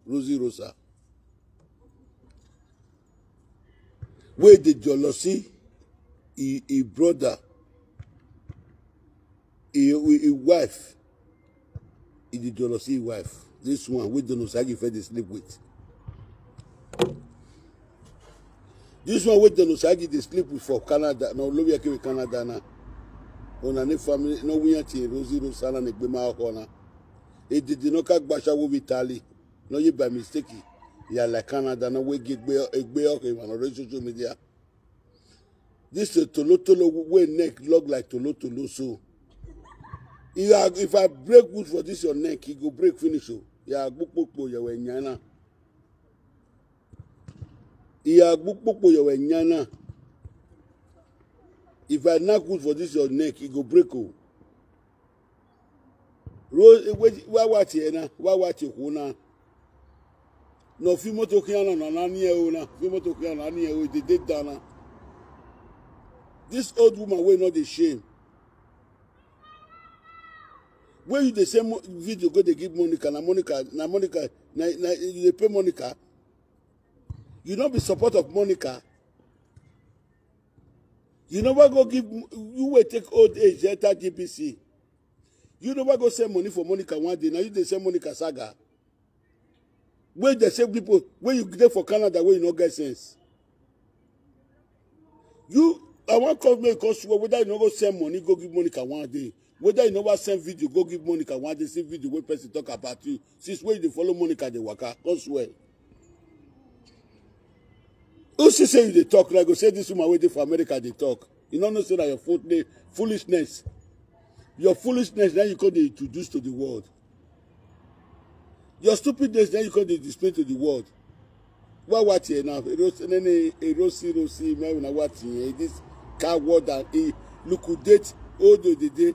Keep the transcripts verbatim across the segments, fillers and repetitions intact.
Rosie Rosa. Wey dey jealousy e e brother, e e e wife, e dey jealousy e wife. This one wey Don Osagi first dey sleep with. This one wey Don Osagi dey sleep with for Canada, na Olori Akewi Canada na. Una ne family no wiyan ti Rosie Rosa na ne gbe ma ko na. E dey dey no ka gbasha wo Vitali. No ye by mistake. Ya like Canada na we get gbe egbe okay on social media. This is tolotolo wey neck look like tolotolo so. If I, if I break wood for this your neck, e go break finish o. Ya gbukpokpo ya we nyana. Ya gbukpokpo ya we nyana. If I knock wood for this your neck, e go break o. Rose, why what here now? Why what you na? No, fi moto kiana na na ni e o na. Fi moto kiana na ni e o, dey dey dana. This old woman wey no dey shame. When you dey send mo- video go dey give Monica, na Monica, na Monica, na, na you dey pay Monica. You no be support of Monica. You never go give, you will take old age enter G B C. You never go send money for Monica one day. Now you dey send Monica saga. Wey dey say people wey you dey for Canada wey you no get sense. You, I wan come make you come swear whether you no go send money go give Monica one day, whether you never send video go give Monica one day, see video wey person talk about you. Since wey you dey follow Monica dey waka, come swear. Who see say you dey talk, like go say this woman wey dey for America dey talk. You no know say na your foot dey foolishness. Your foolishness na you come dey introduce to the world. Your stupidness na you come dey display to the world. Why what here now? Erosi, nene, erosi, rosi, me na what here? This coward and a liquidate old the day.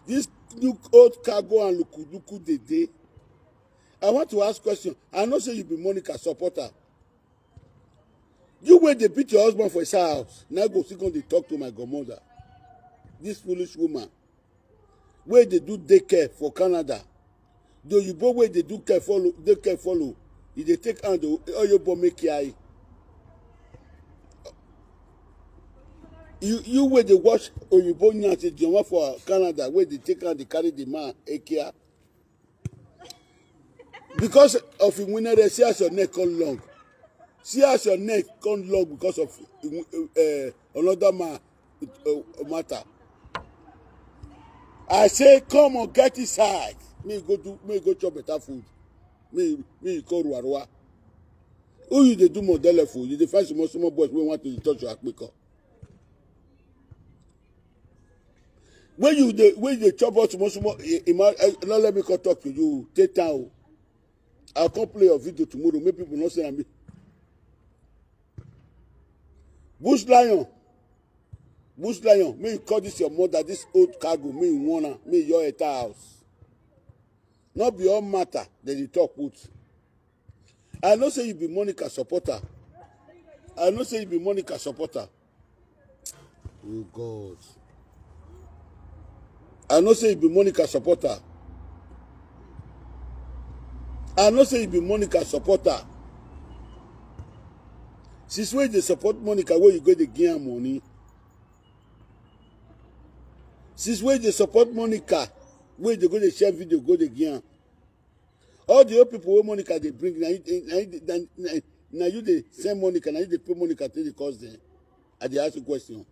This new old cargo and luku luku the day. I want to ask question. I know say you be Monica supporter. You wey dey beat your husband for his house, now go still come dey talk to my godmother. This foolish woman wey dey do daycare for Canada. The oyibo wey dey do care follow, daycare follow. E dey take hand o, oyibo make eye. You you wey dey watch oyibo nyanse jama for Canada wey dey take hand dey carry the man ekia. Because of him winner, see as your neck come long. See as your neck come long because of uh, another man uh, matter. I say, come on, get inside. Me go do, me go chop better food. Me, me go ruarua. Who you dey do model for? You dey find small small boys wey want to touch your akpiko. When you dey when you dey chop out small small, eh, eh, ma- eh, no let me come talk to you. Take time o. I'll come play your video tomorrow. Make people no say na me. Bush lion, bush lion. May you call this your mother, this old cargo. May you wanna, may your entire house. Not be all matter that you talk with. I know say you be Monica supporter. I know say you be Monica supporter. Oh God. I know say you be Monica supporter. I know say you be Monica supporter. Since when they support Monica, where you go to give am money? Since when they support Monica, where they go to share video, go to give am? All the old people wey Monica dey bring, na you- na you- na- na- na you dey send Monica, na you dey pay Monica take dey cause them. I dey ask you question.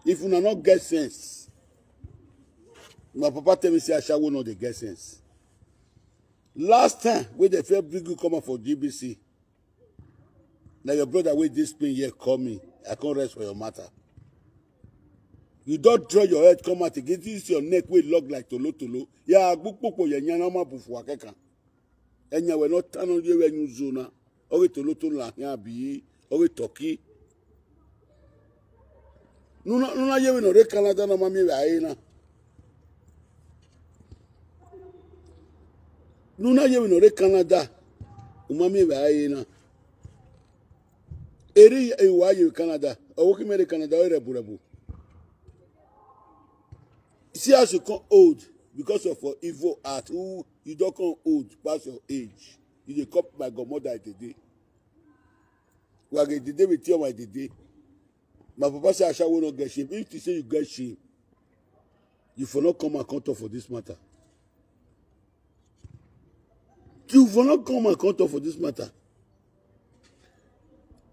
If una no get sense, my papa tell me say ashawo no dey get sense. Last time wey dem first bring you come out for G B C, na your brother wey dey Spain here call me. I come rest for your matter. You don draw your head come out again. This your neck wey lock like tolo tolo. Ya agbukpokpo ya nyana ma bufu akeka. Enya we no tano ye we nyu zona. Oge tolo tolo la ya bi. Oge toki. Nuna nuna ye we no re Canada na mami we aina. Nuna ye we no re Canada. Umami we aina. Eri e wa ye Canada. Owo ki mere Canada o rebu rebu. See as you come old. because of your evil heart, who you don come old pass your age. You dey copy my godmother dey dey. Wage dey dey with you, my dey dey. My papa say ashawo no get shame. If you say you get shame, you for not come and come talk for this matter. You for not come and come talk for this matter.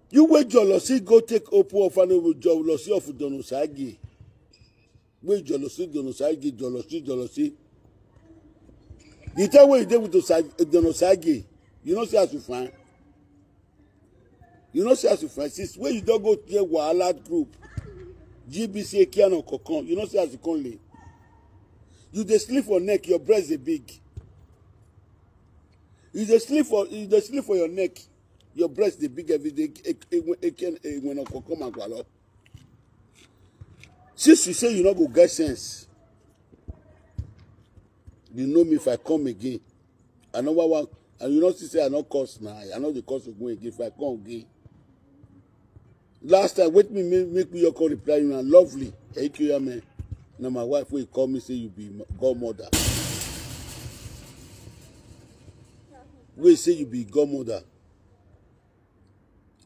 You wey jealousy go take open orphanage, jealousy of Donosagi. Wey jealousy, Donosagi, jealousy, jealousy. The time wey you dey with Donosagi, you know say as you fine. You know say as you fine. Since wey you don go get wahala group, G B C, Ekiano, Kokon, you know say as you come lay. You dey sleep for neck, your breast dey big. You dey sleep for, you dey sleep for your neck, your breast dey big every day. When Kokon, Magwalo. Since you say you no go get sense, you know me, if I come again, I no wan, and you know see say I no curse now. I no dey curse again. If I come again, last time, wait me, make, make me your call reply you na lovely. Thank you, yeah, man. Now my wife will call me say you be godmother. We say you be godmother.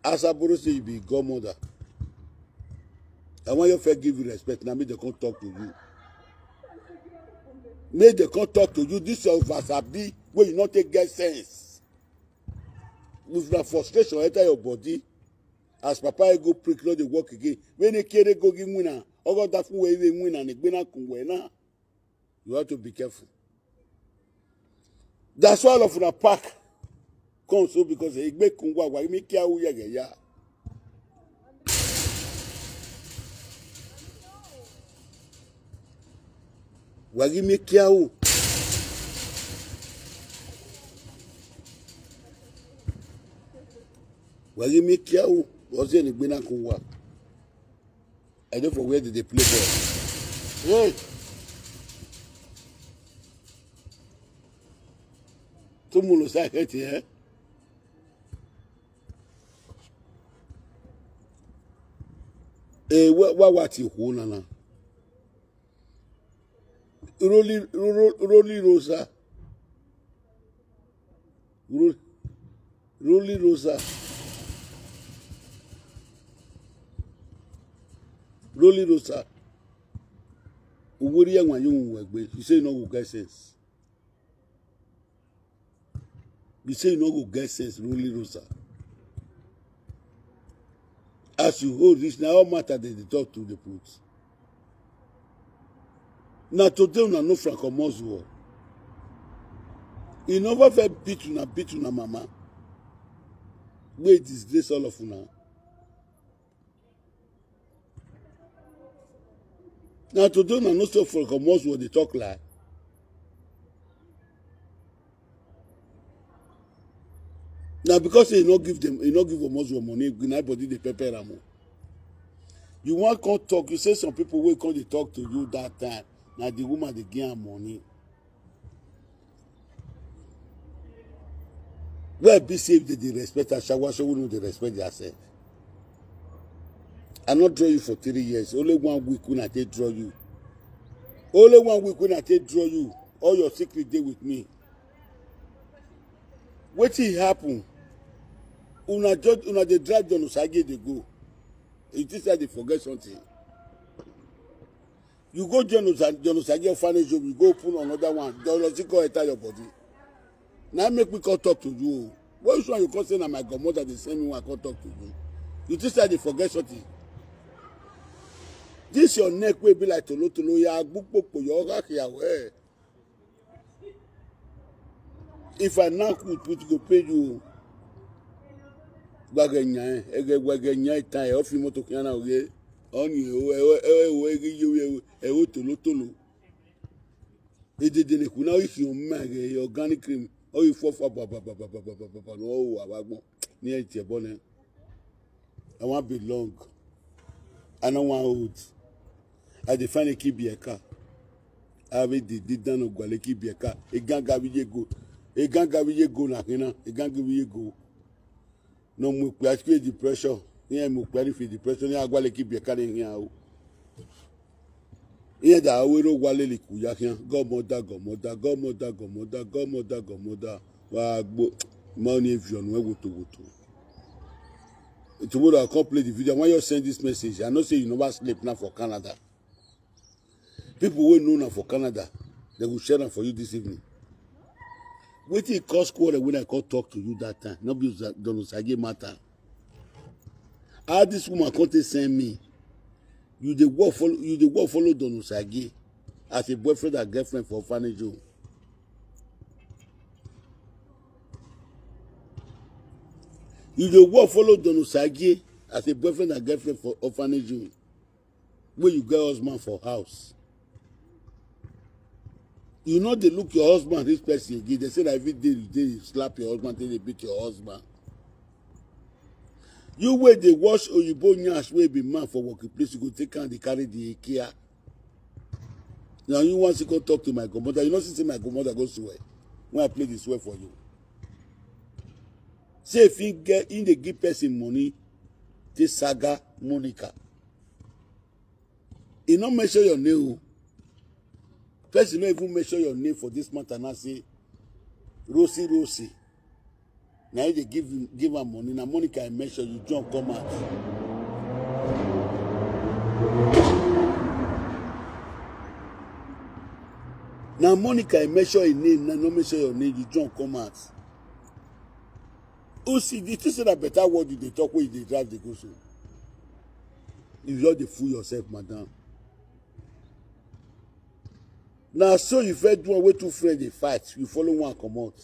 Asaboro say you be godmother. I want your fair give you respect. Now me they come talk to you. Make they come talk to you. This your vasabi where you not take get sense. With na frustration enter your body. As papa e go prick no dey work again. When e kere go give winner, ogo da fun we we winner ne gbena kun we na. You have to be careful. That's why all of una pack come so because e gbe kun wa wa mi kia u yege ya. Wa gi mi kia u. Wa gi mi kia u. Oze ni gbena kun wa. I dey for where they dey play ball. Hey! Tumulo sa keti, eh? Eh, wa, wa, wa ti hu na na. Roli, ro-, ro-, Roli Rosa. Ro-, Roli Rosa. Roli Rosa. Owori ya nwa yo nwa gbe. You say you no go get sense. You say you no go get sense, Roli Rosa. As you hold this, now all matter they dey talk to the put. Now today una know Frank Omozuo. He never felt beat una, beat una mama. Wey disgrace all of una. Now today una no stop for comot what they talk like. Now because he no give them, he no give Omozuo money, na body dey pepper am o. You wan come talk, you say some people wey come dey talk to you that time, na the woman dey give am money. Where be say if they dey respect Ashawo, Ashawo no dey respect theirself. I no draw you for three years. Only one week when I take draw you. Only one week when I take draw you. All your secret dey with me. Wetin happen? Una just, una dey drive John Osage dey go. You think say I dey forget something? You go John Osa-, John Osage orphanage home, you go open another one. John Osage come enter your body. Now make me come talk to you. What is why you come say na my godmother dey send me one come talk to you? You think say I dey forget something? This your neck wey be like tolo tolo, ya gbukpokpo, your oga kiyawe. If I knock you, put go pay you. Gbage nya, ege gbage nya itan, e ofi moto kiana oge. Oni e o, e o, e o, e o, ege yo, e o, e o, tolo tolo. E de de le kuna, o ifi o ma ge, e organic cream. O ifo fa ba ba ba ba ba ba ba ba ba, no, o wa wa gbon. Ni e je bo ne. I wan belong. I no wan old. I dey find a kibieka. I be the, the dan of Gwale kibieka. A ganga we ye go. A ganga we ye go na hina. A ganga we ye go. No mo pe ask you depression. Yeah, mo pe if depression. Yeah, Gwale kibieka ni here o. Ihe da awero gwalele kuya hian. Godmother, godmother, godmother, godmother, godmother, godmother. Wa gbo. Money if you know woto woto. Tomorrow I come play the video. When you send this message, I know say you never sleep now for Canada. People wey know now for Canada, they will share am for you this evening. Wetin cause quarrel when I come talk to you that time? Not be Don Osage matter. How this woman come to send me? You dey work follow you dey work follow Don Osage as a boyfriend and girlfriend for orphanage home. You dey work follow Don Osage as a boyfriend and girlfriend for orphanage home. When you get husband for house, you know they look your husband this person again. They say that every day you dey you slap your husband, then they beat your husband. You wey dey wash oyibo nyash wey be man for working place, you go take am dey carry the ekia. Now you want to go talk to my godmother. You know, see my godmother go swear when I play this swear for you. Say if he get in the give person money, this saga Monica. He not mention your name. Person not even mention your name for this matter. Now say Rosie Rosie. Now they give him give her money. Now Monica, I mention you, John come out. Now Monica, I mention your name. Now no mention your name. You John come out. Who see the thing say that better word you dey talk when you dey drive the go so. You just dey fool yourself, madam. Now so you first do one way two friends they fight. You follow one come out.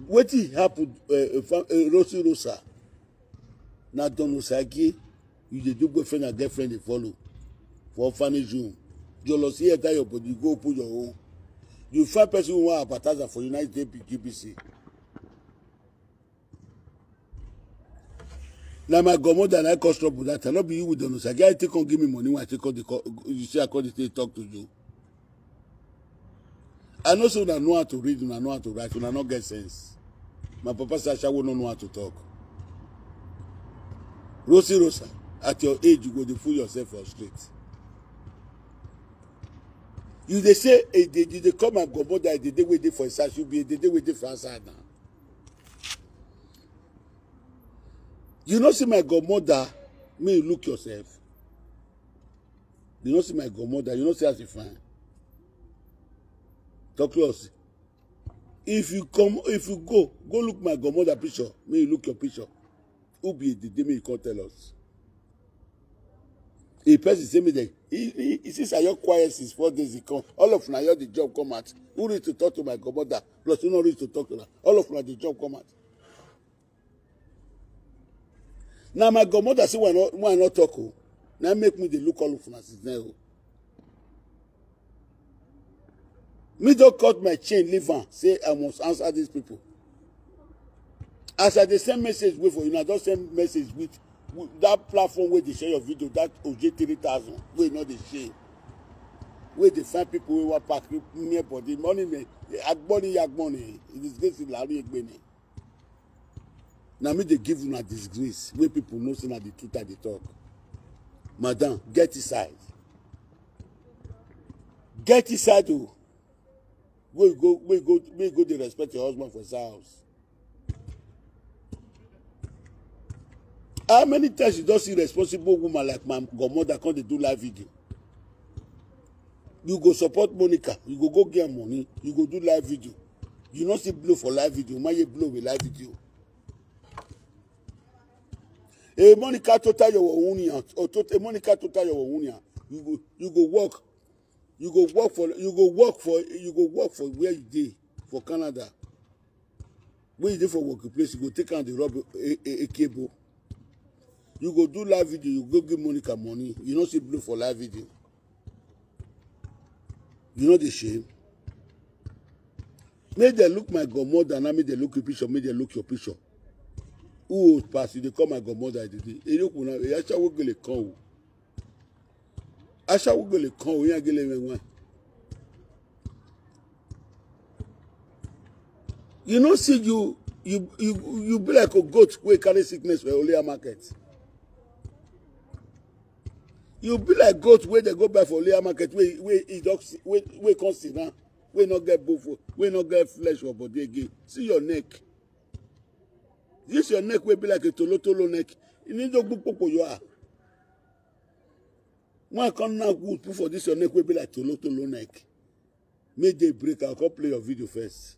Wetin happen, uh, uh, Rosie Rosa? Na Don Osage, you dey do boyfriend and girlfriend dey follow for orphanage home. You lost here that your body, you go open your own. You find person who want appetizer for United G B C. Na my godmother na I cause trouble that time. No be you with Don Osage. I take come give me money when I take come the call. You see, I call the talk to you. I know so una know how to read, una know how to write, una no get sense. My papa say Ashawo no know how to talk. Rosie Rosa, at your age, you go dey fool yourself for street. You dey say, eh, dey, you dey call my godmother, dey dey wait dey for inside, you be dey dey wait dey for outside now. You know see my godmother, may you look yourself. You know see my godmother, you know see as you fine. Talk close. If you come, if you go, go look my godmother picture, may you look your picture. Who be the day may you come tell us? A person say me that he, he, he since I your quiet since four days he come. All of una your the job come out. Who need to talk to my godmother? Plus who not need to talk to her. All of una the job come out. Now my godmother say why not why not talk? Oh? Now make me the look all of una since now. Oh. Me don cut my chain, leave am. Say I must answer these people. As I dey send message wey for you, I don send message with, with that platform where they share your video, that O J three thousand, where not they share. Where they find people who want pack near body. Money me, agboni yagboni. It is getting lari egbeni. Now me they give una disgrace. Where people know say na the truth I dey talk. Madam, get inside. Get inside o. Wey go wey go wey go dey respect your husband for inside house. How many times you don see responsible woman like my godmother come dey do live video? You go support Monica, you go go get money, you go do live video. You no see blow for live video, man you blow with live video. Hey Monica total your unia, or total Monica total your unia. You go you go work, you go work for you go work for you go work for where you dey for Canada. When you dey for working place, you go take on the rub a, a, a cable. You go do live video, you go give Monica money. You no see blow for live video. You know the shame. Make dem look my godmother, now make dem look your picture, make dem look your picture. Who old pass you? They call my godmother. They dey. They look una. They actually go le come. Actually go le come. We are gele me one. You know, see you, you, you, you be like a goat wey carry sickness for only a market. You be like goat wey dem go buy for layer market, wey wey e don wey wey come sit down, wey no get bone for, wey no get flesh for body again. See your neck. This your neck wey be like a tolotolo neck. You need to gbupopo you are. One come now good put for this your neck wey be like tolotolo neck. Make day break, I'll come play your video first.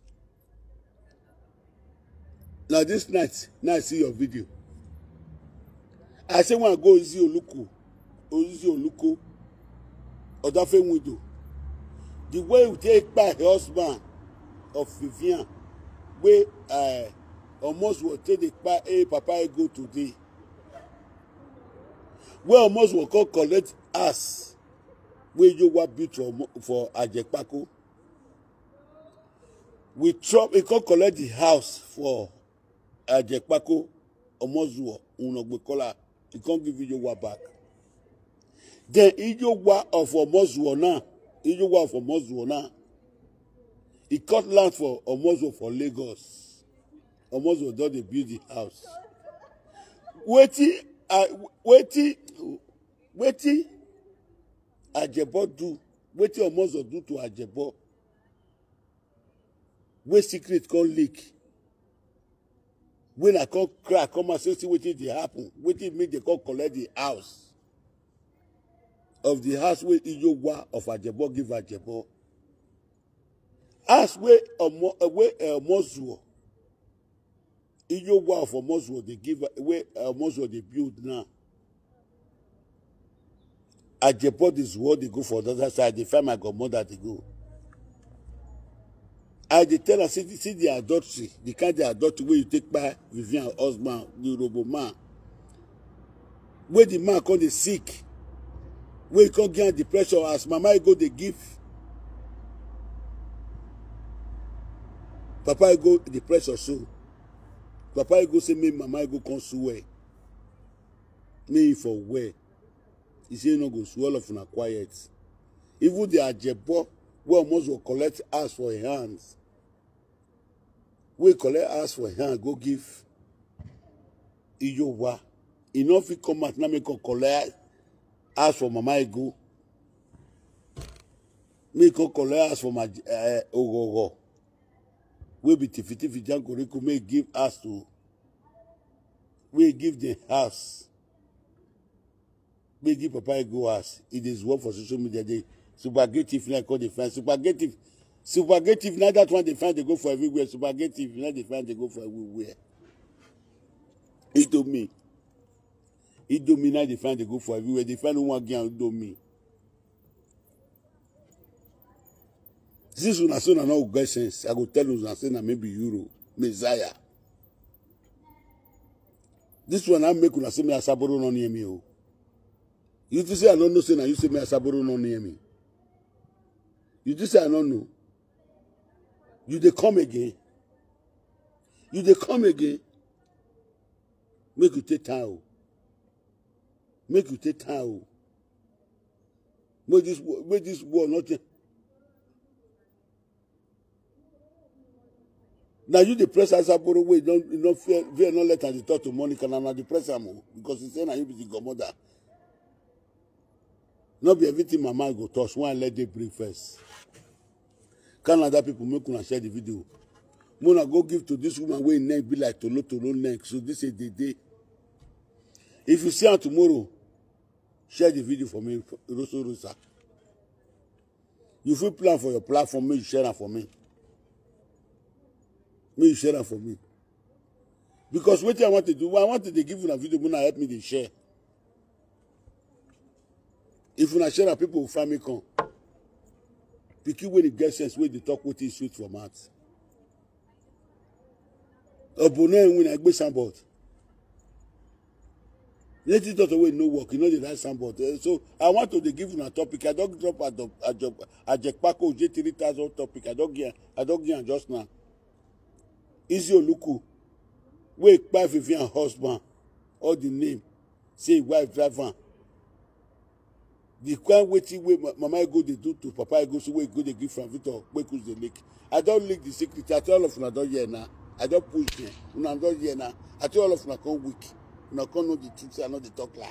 Now this night, now I see your video. I say one go easy Oluku, easy Oluku, Odafe window. The way you take by husband of Vivian, wey uh, almost will take the kpa a papa e go today. Wey almost will come collect us. Wey you wa build for for Ajekpako. We chop, he come collect the house for Ajekpako, Omozuo, Unogbekola. He come give you wa back. Then Ijowa of Omozuo now, Ijowa of Omozuo now, he cut land for Omozuo for Lagos. Omozuo don dey build the house. Wetin I wetin wetin Ajebo do, wetin Omozuo do to Ajebo, wey secret come leak, wey na come cry come out say see wetin dey happen, wetin make dem come collect the house of the house wey Iyowa of Ajebo give Ajebo. House wey Omo wey Omozuo Iyowa of Omozuo dey give wey Omozuo dey build now. Ajebo dey Zuo dey go for the other side, dey find my godmother dey go. I dey tell her say see the adultery, the kind of adultery wey you take kpai Vivian husband, the Urhobo man. Wey the man come dey sick, wey come give am depression as mama e go dey give papa e go depression so. Papa e go say make mama e go come sue well. Make e for well. He say e no go sue, all of una quiet. Even the Ajebo wey almost go collect house for him hands, wey collect house for him hand go give Iyowa, e no fit come out now make e come collect house for mama e go. Make e come collect house for my uh, Ogogo. Wey be Tifi Tifi Jankoriko, make e give house to, wey give the house, wey give papa e go house. E dey work for social media, dey superlative like all the fans. Superlative, superlative, na that one dey find dey go for everywhere. Superlative, na dey find dey go for everywhere. He told me. He told me now dey find dey go for everywhere. Dey find one girl, he told me. Since una say una no get sense, I go tell una say na maybe Euro, Messiah. This one I make una say me Asaboro no near me o. You think say I no know say na you say me Asaboro no near me. You think say I no know. You dey come again. You dey come again. Make you take time o. Make you take time o. Make this wo- make this war not. Now you dey press Asaboro wey don you no fear fear no let am dey talk to Monica, na na dey press am o, because he say na you be the godmother. No be everything mama go touch. Why let dey bring first? Canada people, make una share the video. Make una go give to this woman wey neck be like tolo tolo neck. So this is the day. If you see her tomorrow, share the video for me, Roso Rosa. You fit plan for your platform, make you share am for me. Make you share am for me. Because wetin I want to do, I want to dey give una video, una help me dey share. If una share am, people will find me come. Pikin wey dey get sense, wey dey talk wetin sweet for mouth. Obono enwe na egbe sambot. Native doctor wey no work, you know the right sambot. Eh, so I want to dey give una topic. I don drop Ajekpako J three thousand topic. I don give, I don give am just now. Easy Oluku, wey kpai Vivian husband, all the name, say him wife drive am. The kind wetin wey ma- mama ego dey do to papa ego so wey go dey give Frank Victor kpekus dey leak. I don leak the secret. I tell all of una don hear now. I don push them. Una don hear now. I tell all of una come weak. Una come know the truth say I no dey talk lie.